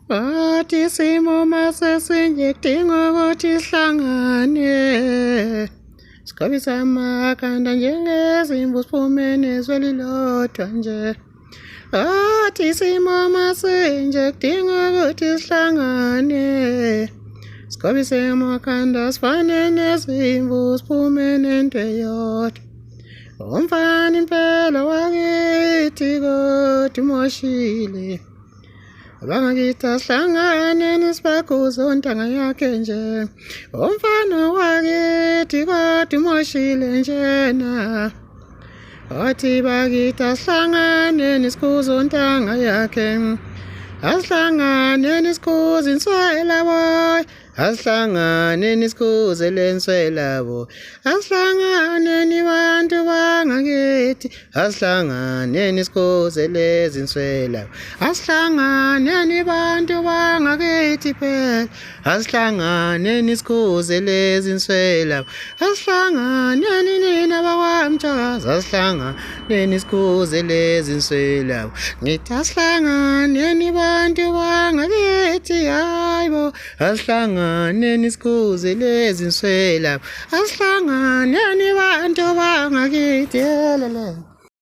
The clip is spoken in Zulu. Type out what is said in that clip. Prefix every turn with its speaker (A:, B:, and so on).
A: Bathi isimo masesinje kudinga ukuthi sihlangane. Sigobise amakhanda njengezimvu siphume nezwi elilodwa nje. Athi isimo masinje kudinga ukuthi sihlangane. Sigobise amakhanda sifane nezimvu siphume nento eyodwa. Umfana impela wakithi kodwa umoshile. Abangakithi asihlanganeni sibakhuze ontanga yakhe nje. Umfana wakithi kodwa umoshile njena. Wathi bakithi asihlanganeni sikhuze ontanga yakhe. Asihlanganeni sikhuze inswela boy. Asihlanganeni sikhuze lenswelabo. Asihlanganeni bantu bangakithi. Asihlanganeni sikhuze lezi nswelabo. Asihlanganeni bantu bangakithi phela. Asihlanganeni sikhuze lezi nswelabo. Asihlanganeni nina bakwamtshaza. Asihlanganeni sikhuze lezi nswelabo. Ngithi asihlanganeni bantu bangakithi hayibo. Asihlanganeni sikhuze lezi nswela. Asihlanganeni bantu bangakithi. Yelele.